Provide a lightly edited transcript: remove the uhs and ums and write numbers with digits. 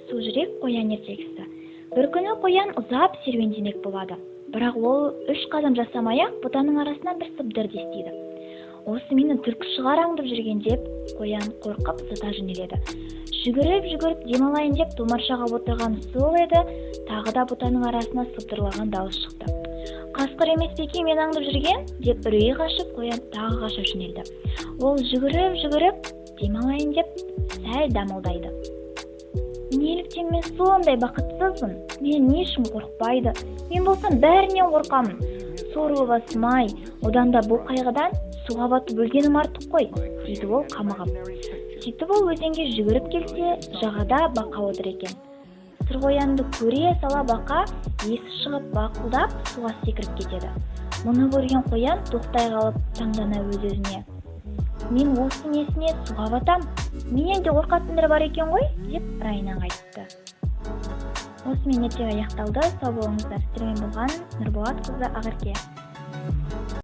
Сужүрек қоян ертегісі. Бір күні қоян ұзап серуендемек болады. Бірақ ол үш қадам жасамай-ақ, бұтаның арасынан бір сыбдырды естиді. «Осы мені түлкі шығар аңдып жүрген», – деп қоян қорқып зыта жөнеледі. Жүгіріп-жүгіріп демалайын деп томаршаға отырғаны сол еді, тағы да бұтаның арасына сыбдырлаған дауыс шықты. «Қасқыр емес пе екен мені аңдып жүрген?» деп үрейі қашып, қоян тағы қаша жөнелді. Ол жүгіріп-жүгіріп демалайын деп сәл дамылдайды. «Неліктен мен сондай бақытсызбын? Менен ешкім қорықпайды, мен болсам бәрінен қорқамын. Сорлы басым-ай, одан да бұл қайғыдан суға батып өлгенім артық қой», – дейді ол қамығып. Сөйтіп ол өзенге жүгіріп келсе, жағада бақа отыр екен. Сырқоянды көре сала бақа есі шығып, бақылдап суға секіріп кетеді. Мұны көрген қоян тоқтай қалып, таңдана өз-өзіне: «Мен осы несіне суға батам? Менен де қорқатындар бар екен ғой», – деп райынан қайтыпты. Осымен ертегі аяқталды. Сау болыңыздар! Сіздермен болған Нұрболатқызы Ақерке.